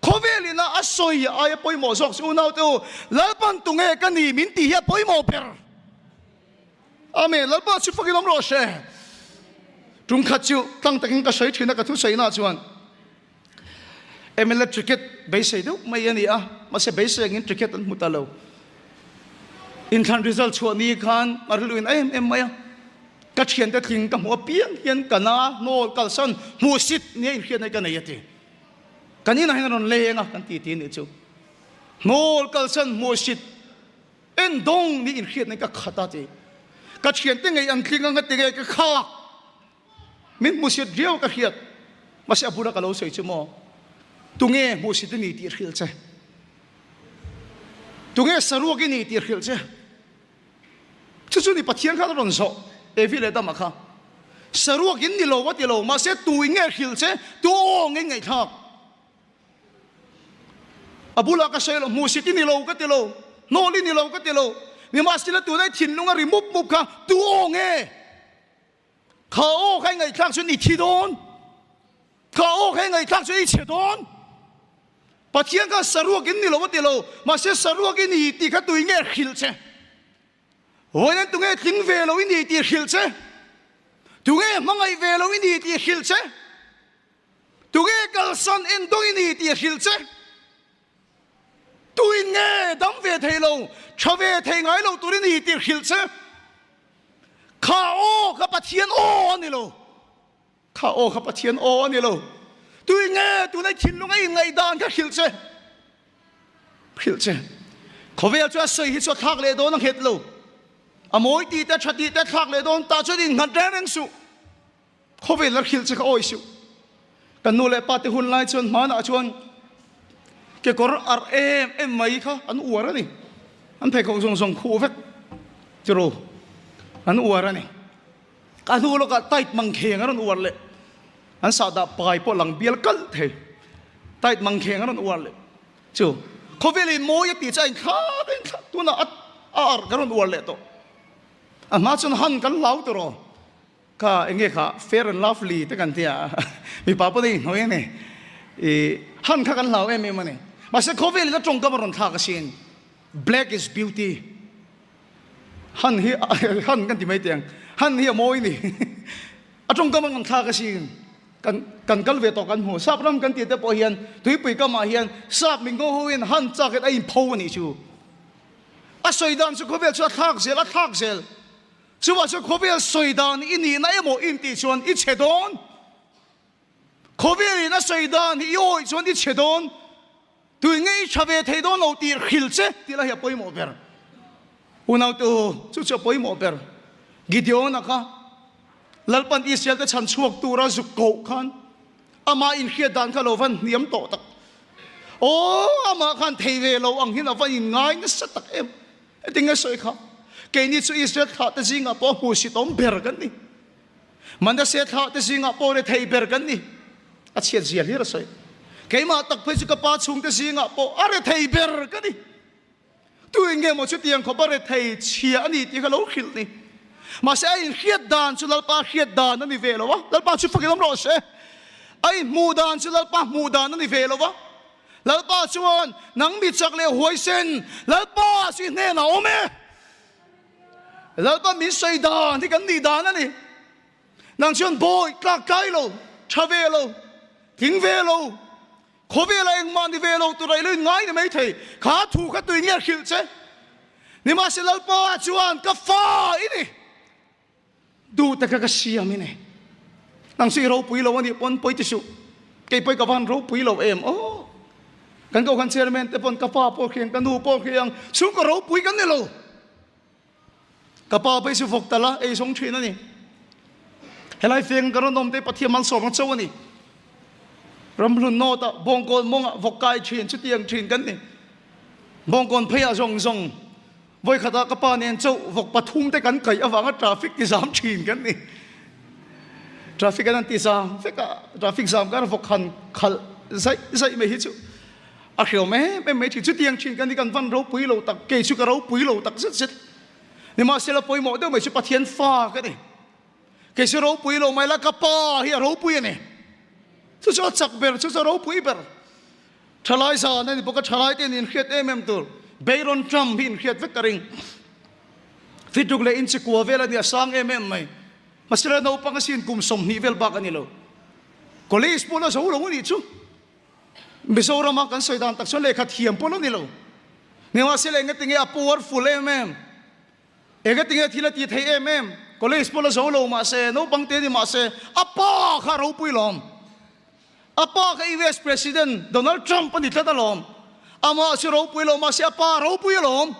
Khawvel in a a sawi aia pawimawh zawk chu unau te u, Lalpan tunge ka ni min tih hi a pawimawh ber. Amen. Lalpa chu fakin awm rawh se. Tum khat chu tlang takin ka sawi thin a ka thusawi na chuan. MLA ticket beisei deuh mai a ni a, mahse beisei angin ticket an hmu ta lo. Inthlan result chhuah ni khan a rilru in a em em mai a, ka thiante tling ka hmuh apiang hian ka na hnawl kalsan hmuhsit nia inhriatna hi ka nei a ti. Kan inah hian a rawn leng a kan ti ti anih chu. Hnawl kalsan hmuhsit en dawng ni inhriatna hi ka khat a ti. Ka thiante ngei an tling ang a ti ngei ka khak. Min hmuhsit riau ka hriat. Mahse a bula ka lo sawi chu maw? Tunge hmuhsit i ni tih hrilh che? Tunge saruak i ni tih hrilh che? Chu chu ni Pathian khan a rawn zawh Evi leh Adama kha. Saruak in ni lo a ti lo, mahse tu in nge hrilh che? Tu aw nge ngaihthlak? A bulah ka sawi lo, hmuhsit i ni lo ka ti lo, hnawl i ni lo ka ti lo. Nimahsela tunah i thinlung a ri mup mup kha tu aw nge? Kha aw kha i ngaihthlak chuan i thi dawn. Kha aw kha i ngaihthlak chuan i chhe dawn. Pathian khan saruak in ni lo a ti lo, mahse saruak i ni tih kha tui nge hrilh che? Vawiin tunge tling ve lo i ni tih hrilh che? Tunge hmangaih ve lo i ni tih hrilh che? Tunge kalsan en dawng i ni tih hrilh che? Tuin nge dam ve thei lo, tha ve thei ngai lo tur i ni tih hrilh che. Kha aw kha Pathian aw a ni lo. Kha aw kha Pathian aw a ni lo. Tuin nge tunai thinlung a inngaihdan kha hrilh che. Hrilh che. Khawvel chu a sawi hi chu a thlak leh dawn a nghet lo. A mawi tih te, tha tih te thlak leh dawn tah chuan innghat reng reng suh. Khawvel a hrilh che kha awi suh. Kan nu leh pa te hun lai chuan hmanah chuan kekawr arh em em mai kha an uar a ni. An pheikhawk zawng zawng khuh vek tiraw an uar a ni. A hnu lawkah tight mangkheng a rawn uar leh. An sahdah pai pawh lang bial kalh thei. Tight mangkheng a rawn uar leh. Chu khawvelin mawi a tih chu a inthlak a inthlak tunah a arh ka rawn uar leh tawh. A hma chuan han kan hlau tiraw. Kha enge kha fair and lovely te kan tia mipa pawh nei hnuai a ni i han kha kan hlau em em a ni mahse khawvel in a tawngkam a rawn thlak asin black is beauty han hi han kan ti mai teh ang han hi a mawi ni a tawngkam a rawn thlak asin kan kan kal ve tawh kan hmu sap ram kan tih te pawh hian tuipui kamah hian sap min ngo ho in han chak in a inpho a nih chu a sawi dan chu khawvel chu a thlak zel a thlak zel. Chuvah chuan khawvel sawi dan i nihna emaw in tih chuan i chhe dawn. Khawvelin a sawi dan hi i awih chuan i chhe dawn. Tui nge i tha ve thei dawn lo tih hrilh che tih lah hi a pawimawh ber. Unautu, chu chu a pawimawh ber. Gideon-a kha Lalpan Israel te chhan chhuak tura zuk koh khan amah inhriat dan kha lo van hniam tawh tak. Aw, amah khan thei ve lo ang hian a va inngai nasa tak em. Heti nge sawi kha? Keini chu Israel thlahte zingah pawh hmuhsitawm ber kan ni. Manasseh thlahte zingah pawh rethei ber kan ni. A chhiat zia hlir a sawi. Keimah tak phei chu ka pa chhungte zingah pawh a rethei ber ka ni. Tuin nge maw chutiang khawp a rethei chhia a ni tih kha lo hrilh ni. Mahse a inhriat dan chu Lalpa hriat dan a ni ve lo a, Lalpa chu fakin awm rawh se. A inhmuh dan chu Lalpa hmuh dan a ni ve lo a. Lalpa chuan, Nang mi chak leh huaisen, Lalpa si hnenah awm e. Lalpa min sawi dan hi kan nih dan a ni. Nang chuan bawi tlak tlai lo, tha ve lo, tling ve lo, khawvela engmah ni ve lo tura i lo inngai ni mai thei. Kha thu kha tui nge hrilh che? Nimahse Lalpa chuan, Ka fa i ni. Duh taka ka siam i nei. Nang chu i ropui lo a nih pawn pawi ti suh. Kei pawi ka van ropui lo em aw. Kan kohhran chairman te pawn ka pa pawh khi ang, ka nu pawh khi ang, chhungkaw ropui kan ni lo. Ka pa pawh hi chu vawk tala ei zawng thin a ni. Helai feng ka rawn awm te Pathian malsawmna cho a ni. Ramhlun nawtah Bawngkawn mawngah vawk kai thin chutiang thin kan ni. Bawngkawn pheiah zawng zawng Vawikhatah ka pa nen chauh vawk pathum te kan kaih avanga traffic ti zam thin kan ni. Traffic an an ti zam vek a, traffic zam khan vawk han khalh zaih zaih mai hi chu a hreawm em em mai thin. Chutiang thin kan ni kan van ropui lo tak, kei chu ka ropui lo tak zet zet. Nimahsela pawimawh deuh mai chu Pathian fa ka ni. Kei chu ropui lo mai la ka pa hi a ropui a ni. Chu chu a chak ber, chu chu a ropui ber. Thalai zan a ni bawk a, thalai te in inhriat em em tur. Bayron Trump hi inhriat vek ka ring. Fituk leh inchikua vel a ni, a sang em em mai. Mahsela naupang asin kum 20 vel bak a ni lo. College pawh la zo lo a nih chu. Mizorama kan sawi dan tak chuan lehkha thiam pawh la ni lo. Nimahsela engatinge a powerful em em? Engatinge thil a ti thei em em? College pawh la zo lo mahse, naupang te ni mahse, a pa kha a ropui lawm. A pa kha US President Donald Trump a ni tlat alawm. Amah chu ropui lo mahse a pa ropui alawm.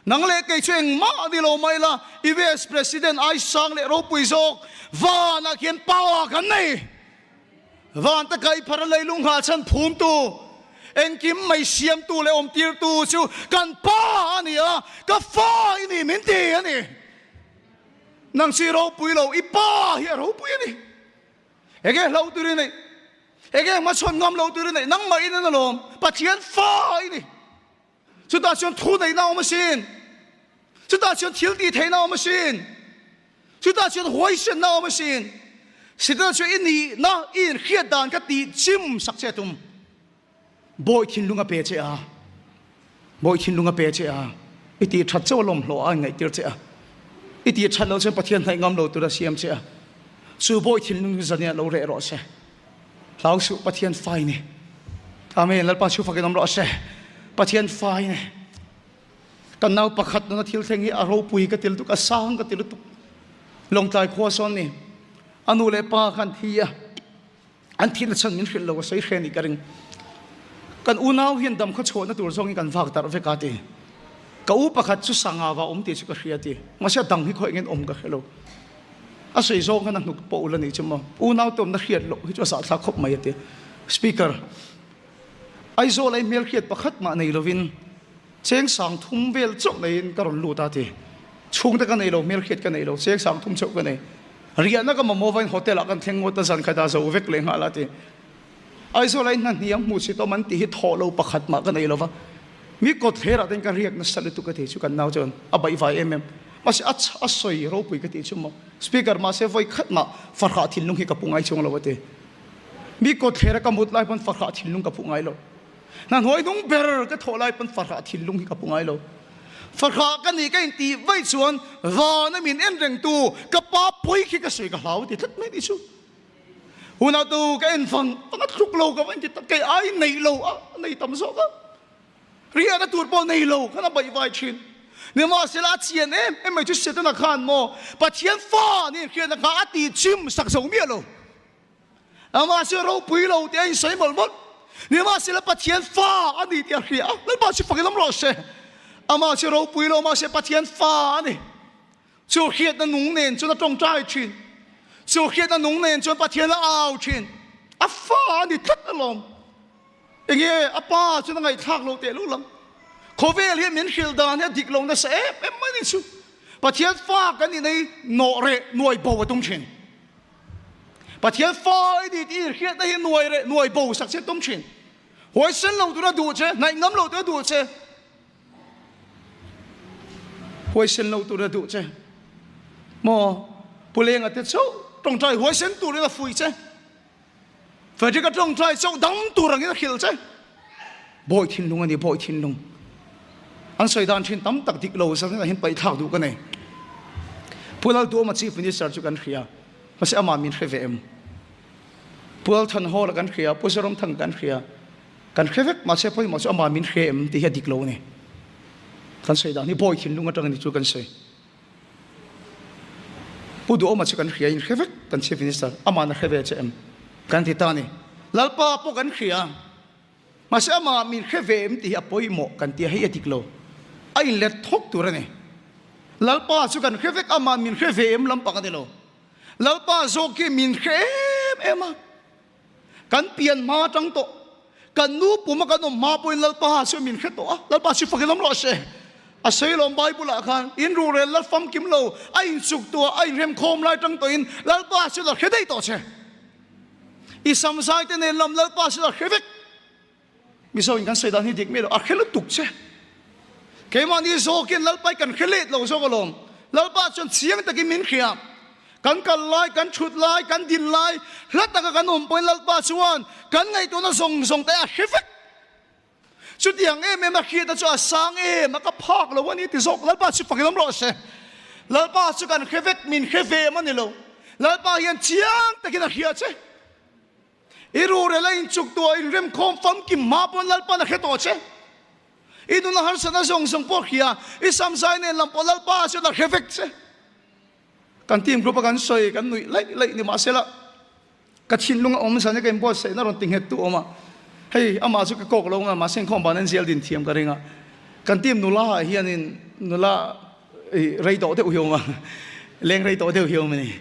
Nang leh kei chu engmah a ni lo mai la, US President ai sang leh ropui zawk vanah khian power kan nei. Van te kai phar a leilung nghah chhan phumtu, engkim mai siamtu leh awmtirtu chu kan pa a ni a, ka fa i ni min ti a ni. Nang chu i ropui lo, i pa hi a ropui a ni. Enge hlo tur i neih? Enge hmachhawn ngam lo tur i neih? Nangmah in an alawm, Pathian fa i ni. Chutah chuan thu neihna a awm asin. Chutah chuan thil tih theihna a awm asin. Chutah chuan huaisenna a awm asin. Setana chuan i nihna i inhriat dan kha tih chim sak che a tum. Bawi thinlung a pe che a. Bawi thinlung a pe che a. I tih that chauh a lawmhlawh a inngaihtir che a. I tih that loh chuan Pathian hnaih ngam lo tur a siam che a. Chu bawi thinlung chu zaniah lo reh rawh se. Hlau suh Pathian fai ni. Amen. Lalpa chu fakin awm rawh se. Pathian fai ni. Kan nau pakhat nuna thil thleng hi a ropui ka ti lutuk, a sang ka ti lutuk. Lawngtlai khua sawn ni. A nu leh pa khan thi a. An thihna chhan min hrilh lo a sawi hre nih ka ring. Kan unau hian dam khaw chhuahna tur zawngin kan vak darh vek a ti. Ka u pakhat chu sanga va awm tih chu ka hria ti. Mahse a dang hi khaw engin awm ka hre lo. A sawi zawng khan a hnuk pawh ul a nih chu maw. Unau te awmna hriat loh hi chu a zahthlak khawp mai a ti. Speaker, Aizawl ai hmelhriat pakhat mah nei lovin cheng sang thum vel chauh neiin ka rawn lut a ti. Chhungte ka nei lo, hmelhriat ka nei lo, cheng sang thum chauh ka nei. Riahna ka mamawh vain hotel ah kan thleng ngawt a, zan khat ah zo vek leh nghal a ti. Aizawl ai hna hniam hmuh chhit awm an tih hi thawh lo pakhat mah ka nei lova. Mi kawt hlerah ten ka riak nasa lutuk a ti chu kan nau chuan a baihvai em em. Mahse a a sawi ropui ka tih chu maw. Speaker mahse vawi khat mah farhah thinlung hi ka pu ngai chuang lo a ti. Mi kawt thlera ka mut lai pawn farhah thinlung ka pu ngai lo. Hna hnuai hnung ber ka thawh lai pawn farhah thinlung hi ka pu ngai lo. Farhah ka nih ka intih vaih chuan vana min en rengtu ka pa pawi khi ka sawi ka hlau a ti tlat mai ni chu. Hunah tu ka en fang fang a thluk lo ka va inti tak kei ai nei lo a nei tam zawk a. Riahna tur pawh nei lo khan a baihvai thin. Nimahsela a chian em em mai chu Setana khan maw Pathian fa nih hriatna kha a tih chim sak zo miah lo. Amah chu ropui lo tih a insawi mawlh mawlh. Nimahsela Pathian fa a ni tih a hria a, Lalpa chu fakin awm rawh se. Amah chu ropui lo mahse Pathian fa a ni. Chu hriatna nung nen chuan a tawngtai thin. Chu hriatna nung nen chuan Pathian a au thin. A fa a ni tlat alawm. Enge a pa chuan a ngaihthlak lo teh luh lang. Khawvel hian min hrilh dan hi a dik lo nasa em em mai ni chu. Pathian fa kan inei nawh reh nuai bo a tum thin. Pathian fa i ni tih i hriatna hi nuai reh nuai bo sak che a tum thin. Huaisen lo tura duh che, hnaih ngam lo tura duh che. Huaisen lo tura duh che. Maw Pu Lenga te chauh tawngtai huaisen turin a fuih che. Frederick a tawngtai chauh dang tur angin a hrilh che. Bawi thinlung a ni, bawi thinlung. An sawi dan thin tam tak dik lo zan hin paih thlak duh ka nei. Pu Lalduhawma Chief Minister chu kan hria. Mahse amah min hre ve em? Pu Lalthanhawla kan hria, Pu Zoramthanga kan hria. Kan hre vek, mahse pawimawh chu amah min hre em tih hi a dik lo a ni. Kan sawi dan hi bawi thinlung atang a ni chu kan sawi. Pu Duhawma chu kan hria in hre vek kan Chief Minister, amah na hre ve che em? Kan ti ta a ni. Lalpa pawh kan hria, mahse amah min hre ve em tih hi a pawimawh kan ti a, hei a dik lo. A inlet thawk tur a ni. Lalpa chu kan hre vek, amah min hre ve em lampang a ni lo. Lalpa zawk hi min hre em em a. Kan pian hma atang tawh, kan nu puma kan awm hma pawhin Lalpa chu min hre tawh a, Lalpa chu fakin awm rawh se. A sawi lawm Bible ah khan, in ruhrel la famkim lo, a inchuk tuah, a inremkhawm lai tang tawhin Lalpa chu la hre daih tawh che. I samzai te nen lam Lalpa chu la hre vek. Mizo in kan sawi dan hi dik miah lo, a hre lutuk che. Keimahni zawkin Lalpa hi kan hre let lo zawk alawm. Lalpa chuan chiang takin min hria. Kan kal lai, kan thut lai, kan din lai, hla taka kan awm pawhin Lalpa chuan kan ngaihtuahna zawng zawng te a hre vek. Chutiang em em a hriatna chu a sang em a, ka phak lo a ni ti zawk. Lalpa chu fakin awm rawh se. Lalpa chu kan hre vek, min hre ve em a ni lo. Lalpa hian chiang takin a hria che. I rurel a inchuktuah inremkhawm famkim hma pawn Lalpan a hre tawh che. I nuna harsatna zawng zawng pawh hria, i samzai nen lam pawh Lalpa chuan a hre vek che. Kan team group a kan sawi kan nuih laih laih ni mahsela ka thinlung a awm zan hi ka inbuatsaihna rawn ti nghet tu awm a, hei amah chu ka kawk lo nga mahse inkhawm ban en zial din thiam ka ring a, kan team nula ah hianin nula i rei tawh deuh hi awm a, leng rei tawh deuh hi awm a ni,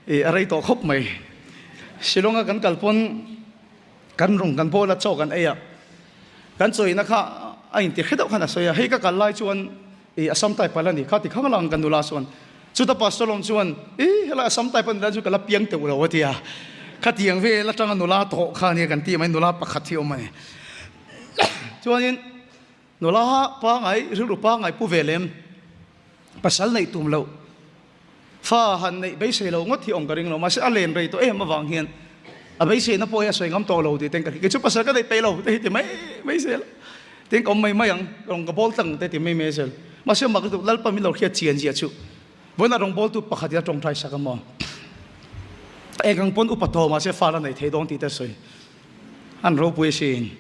i a rei tawh khawp mai. Shillong a kan kal pawn kan rawng kan bawl a chaw kan ei a, kan chawina kha a inti hre deuh khan a sawi a, hei ka kal lai chuan i Assam type a la ni kha ti khang lang kan nula chuan chuta pastor lawm chuan i helai Assam type a nula chu ka la piang teuh lo a ti a, khatiang vel atanga nula tawh kha ania kan tih mai nula pakhat hi awm a ni. Chuanin nula pangai rilru pangai pu ve lem pasal neih tum loh Fa han neih beisei lo ngawt hi awm ka ring lo, mahse a len rei tawh em avang hian a beiseina pawh hi a sawi ngam tawh lo tih ten ka hria. Kei chu pasal ka neih peih lo te hi ti mai mai zel a, tin ka awm mai mai ang, rawng ka bawl tlang te ti mai mai zel. Mahse mak lutuk Lalpa min lo hriat chian zia chu vawiinah rawngbawltu pakhat in a tawngtai sak a maw? Eng ang pawn upa tawh mahse fa la nei thei dawn tih te a sawi. An ropui asin.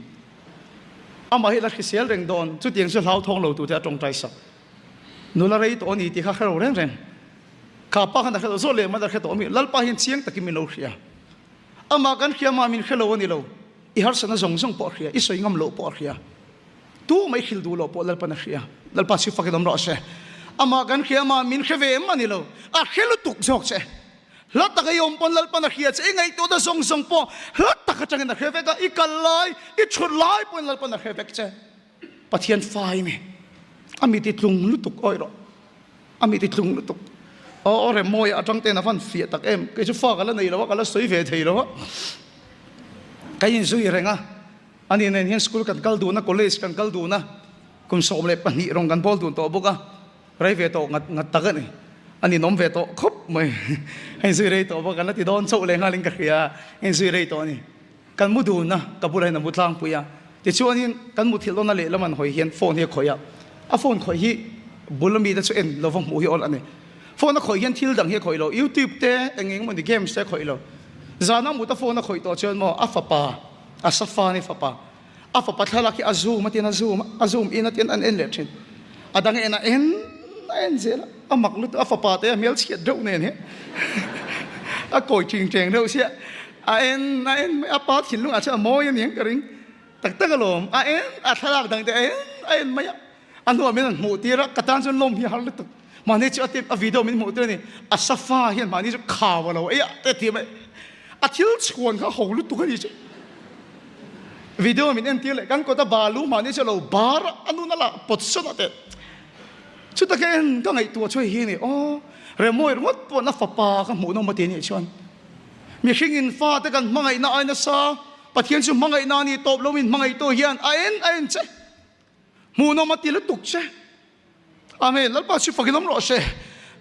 Amah hi la hrisel reng dawn, chutiang chu hlauthawng lo tur te a tawngtai sak. Nula rei tawh a ni tih kha hre lo reng reng. Kha pa khan a hre lo zawh leh man a hre tawh a mi. Lalpa hian chiang takin min lo hria. Amah kan hria mah min hre lo a ni lo. I harsatna zawng zawng pawh a hria, i sawi ngam loh pawh a hria. Tu mai hrilh duh loh pawh Lalpan a hria. Lalpa chu fakin awm rawh se. Amah kan hria mah min hre ve em a ni lo. A hre lutuk zawk che. Hla taka i awm pawn Lalpan a hria che. I ngaihtuahna zawng zawng pawh hla tak atangin a hre vek a. I kal lai, i thut lai pawhin Lalpan a hre vek che. Pathian fa i ni. A mit i tlung lutuk awih rawh. A mit i tlung lutuk. Aw aw Remmawia atang ten a van fiah tak em. Kei chu fa ka la nei lo a, ka la sawi ve thei lo a. Ka inzui reng a. Ani nen hian school kan kal dun a, college kan kal dun a. Kum 12 rawng kan bawl dun tawh bawk a. Rei ve tawh ngat ngat tak a ni. A ninawm ve tawh khawp mai. A inzui rei tawh bawk a, la ti dawn chauh leh nghalin ka hria. A inzui rei tawh a ni. Kan mu dun a, ka bulah hian a mu tlangpui a. Tichuanin kan muthilh dawn a lehlam an hawi hian phone hi a khawih a. A phone khawih hi bul ami te chu en lova hmuh hi awl a ni. Phone a khawih hian thil dang hi a khawih lo, YouTube te eng eng emawni games te a khawih lo. Zana mut a phone a khawih tawh chuan maw a fapa, a safa ni fapa, a fapa thlalak hi a zoom a tin a zoom a, a zoom in a tin an en leh thin. A dang en a en a en zel a, a mak lutuk a fapa te a hmelchhiat deuh nen hi a kawi ching cheng deuh sia. A en a en mai a pa thinlung ah chuan a mawi a ni ang ka ring tak tak alawm a en a thlalak dang te a en a en mai a a hnuah min rawn hmuh tir a ka tan chuan lawm hi a har lutuk mahni chu a tip a video min hmuh tir a ni a safa hian mahni chu khau a lo ei a te ti mai a thil chhuan kha ho lutuk a ni chu video min en tir leh kan kawta balu mahni chu a lo bar a a nun a lah pawt sawn a te chuta ka en ka ngaihtuah chu hei hi a ni aw remawi ringawt pawh na fapa ka hmuh nawm a ti a nih chuan Mihringin fate kan hmangaihna ai nasa, Pathian chu hmangaihna a ni tawp lo min hmangaihtu hian a en a en che. Hmuhnawm a ti lutuk che. Amen. Lalpa chu fakin awm rawh se.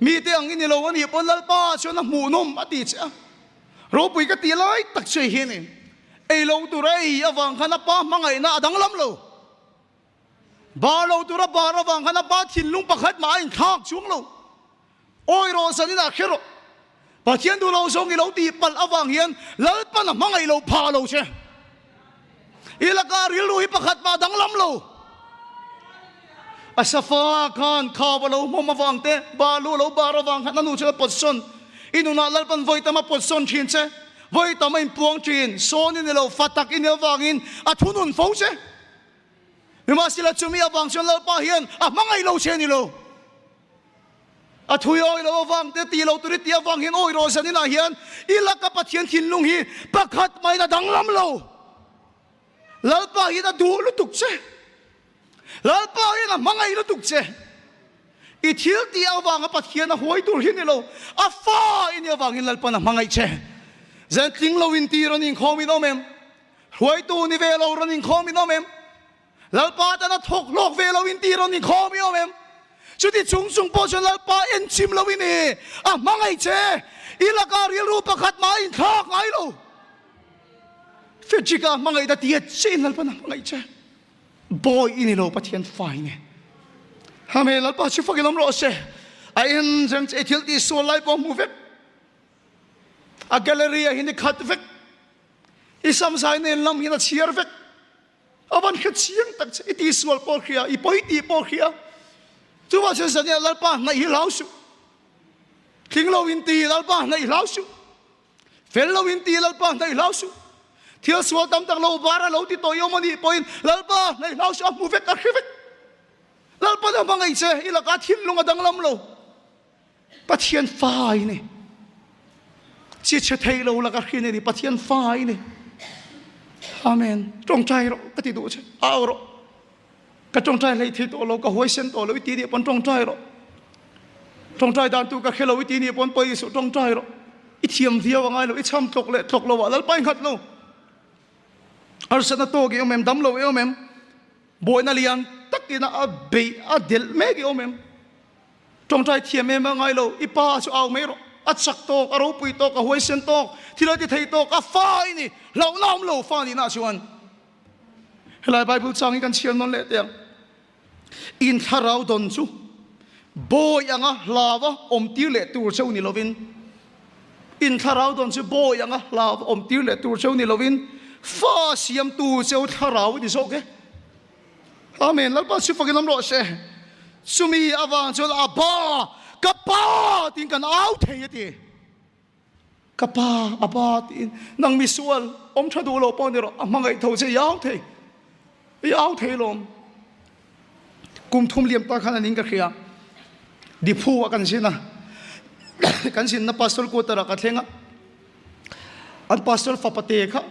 Mite ang i ni lo a nih pawn Lalpa chuan a hmuhnawm a ti che a. Ropui ka ti lai tak che hianin ei lo tur a ei avang khan a pa hmangaihna a danglam lo. Bar lo tura bar avang khan a pa thinlung pakhat mah a inthlak chuang lo. Awi rawh zan inah hre rawh. Pathian duh lo zawng i lo tih palh avang hian Lalpan a hmangaih lo phah lo che. I lakah rilru hi pakhat mah danglam lo. A safa khan khaw a lo hmawm avang te, balu a lo bar avang khan a nu chuan a pawt sawn. I nunah Lalpan vawi tam a pawt sawn thin che. Vawi tam a inpuang thin. Sawn i ni lo, fa tak i nih avangin a thunun fo che. Nimahsela chumi avang chuan Lalpa hian a hmangaih lo che a ni lo. A thui awi lo avang te ti lo tur i tih avang hian awi rawh zan inah hian i laka Pathian thinlung hi pakhat mahin a danglam lo. Lalpa hian a duh lutuk che. Lalpa hian a hmangaih lutuk che. I thil tih avanga Pathian a huai tur hi ni lo, a fa i nih avangin Lalpan a hmangaih che. Zan tling lo in ti rawn inkhawm in awm em? Hruaitu ni ve lo rawn inkhawm in awm em? Lalpa tan a thawk hlawk ve lo in ti rawn inkhawm i awm em? Chuti chung chung pawh chuan Lalpa en chim lo in i a hmangaih che. I lakah rilru pakhat mah a inthlak ngai lo. Frederick-a hmangaihna tia che in Lalpan a hmangaih che. Bawi i ni lo Pathian fa i ni. Amen. Lalpa chu fakin awm rawh se. A en reng che i thil tih sual lai pawh hmu vek. A gallery ah hian i khat vek. I samzai nen lam hian a chhiar vek. A van hre chiang tak che. I tihsual pawh hria, i pawi tih pawh hria. Chuvang chuan zan hian Lalpa hnaih hi hlau suh. Tling lo in ti Lalpa hnaih hlau suh. Fel lo in ti Lalpa hnaih hlau suh. Thil sual tam tak lo var a lo ti tawh i awm a nih pawhin Lalpa hnaih hlau suh a hmu vek, a hre vek. Lalpa na hmangaih che, i lakah thinlung a danglam lo. Pathian fa i ni. Chi chhe thei lo laka hrin i ni. Pathian fa i ni. Amen. Tawngtai rawh ka ti duh che. Au rawh. Ka tawngtai hlei thei tawh lo, ka huaisen tawh lo i ti nih pawn tawngtai rawh. Tawngtai dan tu ka hre lo i ti nih pawn pawi suh tawngtai rawh. I thiam viau a ngai lo, i cham tlawk leh tlawk lo ah Lalpa i nghat lo. Harsatna tawk i awm em, dam lo i awm em, buaina lian takin a beih a delh mek i awm em. Tawngtai thiam em a ngai lo, i pa chu au mai rawh. A chak tawk, a ropui tawk, a huaisen tawk, thil a ti thei tawk, a fa i ni. Hlauhna awm lo fa nihna chuan. Helai Bible chang hi kan chhiar nawn leh teh ang. In thlarau dawn chu bawi anga hlava awm tir leh tur cheu ni lovin, in thlarau dawn chu bawi anga hlava awm tir leh tur cheu ni lovin, fa siamtu cheu thlarau i ni zawk e. Amen. Lalpa chu fakin awm rawh se. Chumi avang chuan Abba, ka pa tiin kan au thei a ti. Ka pa, Abba tiin nang misual awm tha duh lo pawh ni rawh, a hmangaih tho che i au thei. I au thei lawm. Kum thum liam ta khan anin ka hria. Diphu ah kan zin a. Kan zinna pastor quarter ah ka thleng a. An pastor fapa te kha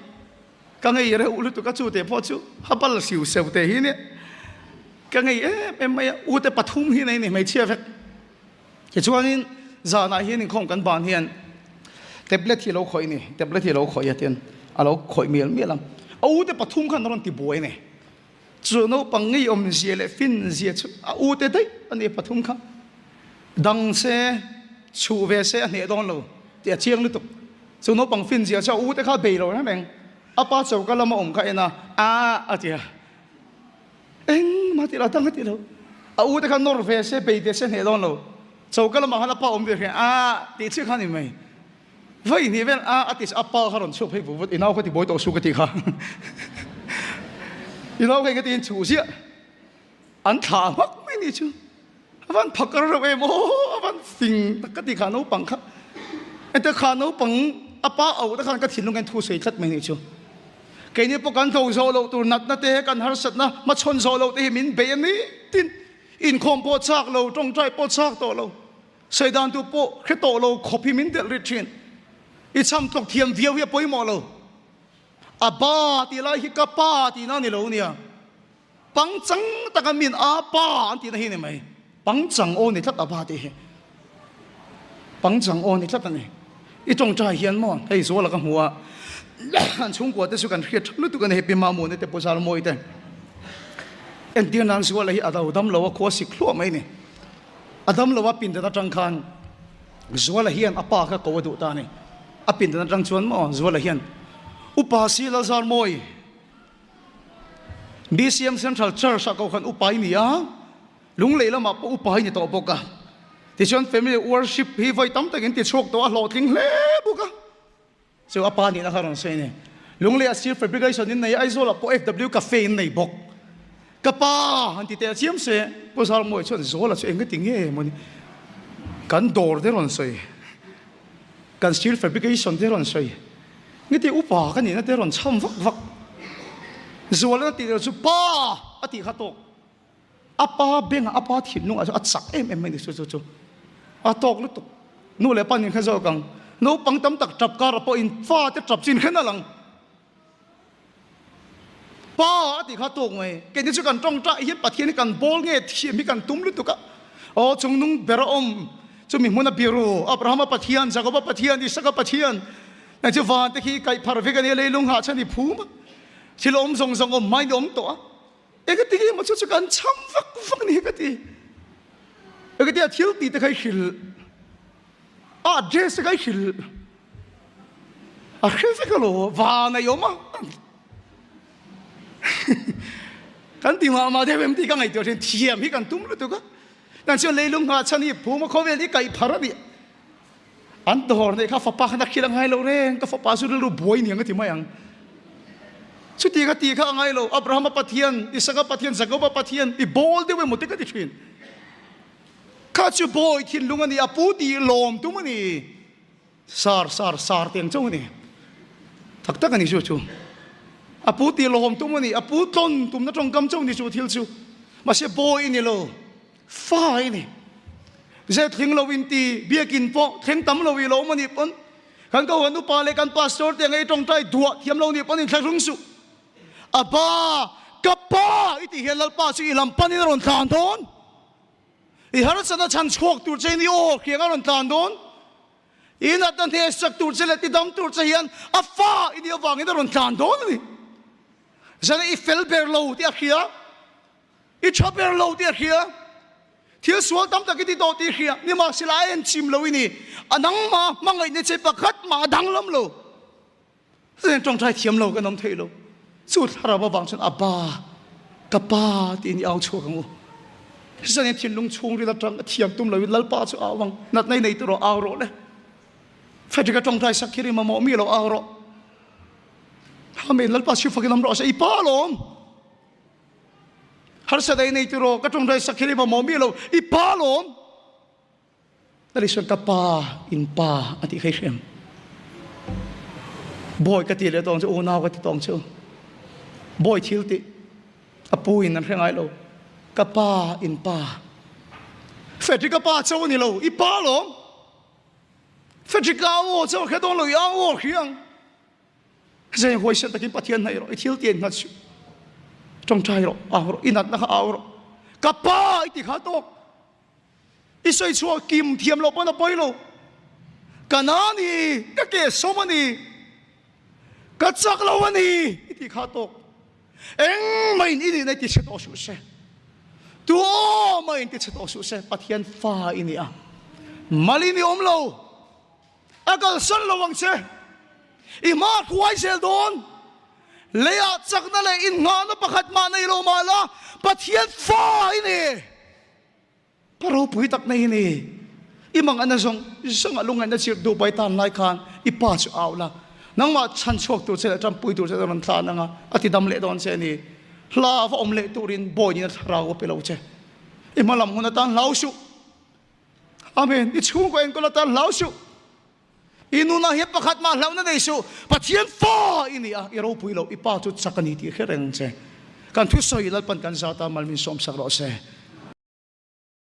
Ka ngei reuh lutuk a, chute pawh chu habal siu seu te hi nia. Ka ngei em em mai a, ute pathum hi nei ni hmeichhia vek. Tichuanin zanah hian inkhawm kan ban hian tablet hi a lo khawih ni, tablet hi a lo khawih a tian a lo khawih mial mial a. A ute pathum khan a rawn ti buai ni. Chu naupang ngei awmzia leh finzia chu a ute daih a ni pathum kha. Dang se, chhuh ve se a hneh dawn lo tih a chiang lutuk. Chu naupang finzia chu a ute kha bei lo reng reng. A pa choka lama awm kha en a, Aah a ti a. Engmah ti lo, dang a ti lo. A ute kha nawr ve se, bei ve se a hneh dawn lo. Choka lamah khan a pa awm ve hria, Aah tih chiah kha a ni mai. Vawi hnih vel a a ti a pa kha rawn chhuak phei vut vut, i nau kha ti buai tawh su ka ti kha. I nau kha eng ati in chhuh ziah. An thlah hmak mai ni chu. A van phakar reuh em aw, a van fing tak ka ti kha naupang kha. Ente kha naupang a pa auh te khan ka thinlung hian thu sawi tlat mai ni chu. Keini pawh kan tho zawh loh tur natna te kan harsatna hmachhawn zawh loh te hi min bei a ni tin inkhawm pawh chak lo, tawngtai pawh chak tawh lo. Sawi dan tu pawh hre tawh lo khawp hi min delh rit thin. I cham tlawk thiam viau hi a pawimawh lo. A ba tih lai hi ka pa tihna a ni lo nia. Pangchang taka min a pa an tihna hi a ni mai. Pangchang aw ni tlat a ba tih hi. Pangchang aw ni tlat a ni. I tawngtai hian maw hei Zuala ka hmu a, an chhungkua te chu kan hriat tha lutuk a ni hei Pi Mamuna te Pu Zarmawi te. Entir nan Zuala hi a do dam lo a khua sik hluah mai a ni. A dam lo a pindan atang khan Zuala hian a pa kha ko a duh ta a ni. A pindan atang chuan maw Zuala hian Upa si Lalzarmawi, BCM Central Church ah koh khan upa i ni a, Lunglei lamah pawh upa i ni tawh bawk a. Tichuan Family Worship hi vawi tam takin ti chhuak tawh a hlawhtling hle bawk a. Chu a pa nihna kha rawn sawi a ni. Lunglei ah steel fabrication in nei a, Aizawl ah pawh FW Cafe in nei bawk. Ka pa han ti teh chiam se, Pu Zarmawi chuan Zuala chu eng ti nge maw ni? Kan dawr te rawn sawi, kan steel fabrication te rawn sawi, nge ti upa ka nihna te rawn chham vak vak. Zuala tih loh chu pa a tih kha tawk. A pa bengah a pa thinlungah chuan a chak em em mai ni chu chu chu. A tawk lutuk. Nu leh pa nin kha zawk ang. Naupang tam tak tap karah pawh in fate tap chin khen a lang. Pa a tih kha tawk mai. Keini chu kan tawngtai hian Pathian hi kan bawl nge thiam hi kan tum lutuk a. Aw chungnung ber a awm chumi hmuna biru Abrahama Pathian, Jakoba Pathian, Isaka Pathian nang chu vante khi kaih phar vek a nia leilung hah chhan i phum a. Thil awm zawng zawng awm hmain i awm tawh a. Engati nge maw chu chu kan cham vak vak ni hi ka ti. Engati a thil tih te kha i hrilh, a address te kha i hrilh, a hre vek alo, van a i awm a. Kan ti mah mah deuh em tih ka ngaihtuah thin, thiam hi kan tum lutuk a. Kan chuan leilung nghah chhan hi phum a khawvel hi kaih phar a nih. An dawr neih kha fapa khan a khil a ngai lo reng, ka fapa chu rilru buai niang a ti mai ang. Chuti kha ti kha a ngai lo. Abrahama Pathian, Isaka Pathian, Jakoba Pathian i bawl deuh emaw te ka ti thin. Kha chu bawi thinlung a ni, a pu tih lawm tum a ni. Sar sar sar tiang chauh a ni. Tak tak a ni chu chu. A pu tih lawm tum a ni, a pu tlawn tumna tawngkam chauh a ni chu thil chu. Mahse bawi i ni lo, fa i ni. Zet thleng lo in ti, biakin pawh thleng tam lo i lo awm a nih pawn kan Kohhran upa leh kan pastor te ang ei tawngtai duah thiam lo nih pawn inthlahrung suh. A pa, ka pa i tih hian Lalpa chu i lam panin a rawn tlan dawn. I harsatna chhan chhuak tur che in i aw khiang a rawn tlan dawn. I natna hneh sak tur che leh tidam tur che hian a fa i nih avangin a rawn tlan dawn a ni. Zan i fel ber lo tih a hria. I tha ber lo tih a hria. Thil sual tam tak i ti tawh tih i hria. Nimahsela a en chim lo i ni. A nangma hmangaihna che pakhat mah a danglam lo. Chutiang tawngtai thiam lo kan awm thei lo. Chu thlarau avang chuan Abba, ka pa tiin i au chhuak ang u. Chutiangin thinlung chhungril atang a thiam tum loin Lalpa chu au ang. Natna i nei tur rawh, au rawh le. Frederick-a tawngtai sak khi ri mamawh mi lo au rawh. Amen, Lalpa chhiu fakin awm rawh se, i pa alawm. Harsat ei nei tur rawh, ka tawngtai sak khi ri mamawh mi lo, i pa alawm. Ka ti chuan ka pa in pa a tih kha i hriam. Bawi ka ti leh tawng chu unau ka ti tawng chu. Bawi thil tih a pu in an hre ngai lo. Ka pa in pa. Frederick ka pa cho ni lo i pa lawm. Frederick ka aw cho hre dawn lo i aw hriang. Zai huaisen takin Pathian hnaih rawh, i thil tian nghat suh. Tawngtai rawh, au rawh, i natna kha au rawh. Ka pa i ti kha tawk. I sawi chhuah kim thiam loh pawn a pawi lo. Ka na a ni, ka ke sawm a ni, ka chak lo a ni i tih kha tawk. Engmah in i nihna i ti chhe tawh suh se. Tu awmah in ti chhe tawh suh se, Pathian fa i ni a. Mal in i awm lo, a kalsan lo ang che. I hma a hruai zel dawn. Leiah chakna leh innghahna pakhat mah nei lo mah la, Pathian fa i ni. Pa ropui tak nei i ni. I mangaihna zawng zawng a lungngaihna chirh duh pai tan lai khan i pa chu au la. Nangmah chhan chhuak tur che leh tanpui tur che a rawn tlan ang a, a ti dam leh dawn che a ni. Hla va awm leh turin bawiin a thlarau a pe lo che. I hma lam hun atan hlau suh. Amen. I chhungkaw enkawl atan hlau suh. I nunah hian pakhat mah hlauhna nei suh, Pathian fa i ni a, i ropui lo, i pa chu chak a ni tih hre reng che. Kan thusawi Lalpan kan zat a, mal min sawmsak rawh se.